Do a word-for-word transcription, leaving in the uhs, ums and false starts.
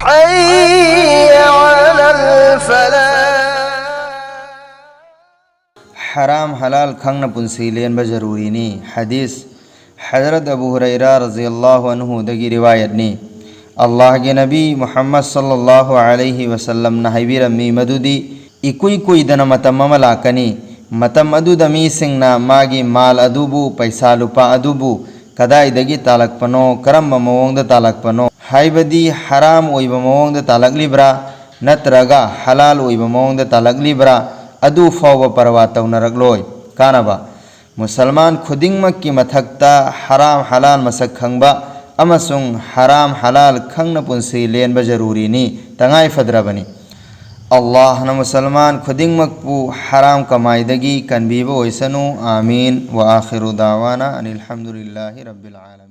حي على الفلاح. ꯍꯔꯥꯝ ꯍꯂꯥꯜ ꯈꯪꯅ ꯄꯨꯟꯁꯤ ꯂꯦꯟꯕ ꯖꯔꯨꯔꯤꯅꯤ꯫ ꯍꯗꯤꯁ ꯍꯖꯔꯠ ꯑꯕꯨ ꯍꯨꯔꯩꯔꯥ ꯔꯖꯤꯌꯜꯂꯥꯍꯨ ꯑꯟꯍꯨꯗꯒꯤ ꯔꯤꯋꯥꯌꯠꯅꯤ꯫ ꯑꯜꯂꯥꯍꯒꯤ ꯅꯕꯤ ꯃꯨꯍꯝꯃꯗ ꯁꯜꯂꯜꯂꯥꯍꯨ ꯑꯂꯩꯍꯤ ꯋꯁꯜꯂꯝꯅ ꯍꯥꯏꯕꯤꯔꯝꯃꯤ ꯃꯗꯨꯗꯤ, ꯏꯀꯨꯏ ꯀꯨꯏꯗꯅ ꯃꯇꯝ ꯑꯃ ꯂꯥꯛꯀꯅꯤ, ꯃꯇꯝ ꯑꯗꯨꯗ ꯃꯤꯁꯤꯡꯅ ꯃꯥꯒꯤ ꯃꯥꯜ ꯑꯗꯨꯕꯨ, ꯄꯩꯁꯥ ꯂꯨꯄꯥ ꯑꯗꯨꯕꯨ ꯀꯗꯥꯏꯗꯒꯤ ꯇꯥꯜꯂꯛꯄꯅꯣ, ꯀꯔꯝꯕ ꯃꯑꯣꯡꯗ ꯇꯥꯜꯂꯛꯄꯅꯣ, ꯍꯥꯏꯕꯗꯤ ꯍꯔꯥꯝ ꯑꯣꯏꯕ ꯃꯑꯣꯡꯗ ꯇꯥꯜꯂꯛꯂꯤꯕ꯭ꯔꯥ ꯅꯠꯇ꯭ꯔꯒ ꯍꯂꯥꯜ ꯑꯣꯏꯕ ꯃꯑꯣꯡꯗ ꯇꯥꯜꯂꯛꯂꯤꯕ꯭ꯔꯥ, ꯑꯗꯨ ꯐꯥꯎꯕ ꯄꯔꯋꯥ ꯇꯧꯅꯔꯛꯂꯣꯏ꯫ ꯀꯥꯟꯅꯕ: ꯃꯨꯁꯜꯃꯥꯟ ꯈꯨꯗꯤꯡꯃꯛꯀꯤ ꯃꯊꯛꯇ ꯍꯔꯥꯝ ꯍꯂꯥꯜ ꯃꯁꯛ ꯈꯪꯕ ꯑꯃꯁꯨꯡ ꯍꯔꯥꯝ ꯍꯂꯥꯜ ꯈꯪꯅ ꯄꯨꯟꯁꯤ ꯂꯦꯟꯕ ꯖꯔꯨꯔꯤꯅꯤ, ꯇꯉꯥꯏ ꯐꯗ꯭ꯔꯕꯅꯤ꯫ ꯑꯜꯂꯥꯍꯅ ꯃꯨꯁꯜꯃꯥꯟ ꯈꯨꯗꯤꯡꯃꯛꯄꯨ ꯍꯔꯥꯝ ꯀꯃꯥꯏꯗꯒꯤ ꯀꯟꯕꯤꯕ ꯑꯣꯏꯁꯅꯨ꯫ ꯑꯥꯃꯤꯟ꯫ ꯋꯥ ꯑꯥꯈꯤꯔꯨ ꯗꯥꯋꯥꯅ ꯑꯅꯤꯜ ꯍꯝꯗꯨꯂꯤꯜꯂꯥꯍꯤ ꯔꯕꯤꯜ ꯑꯥꯂꯃꯤꯟ꯫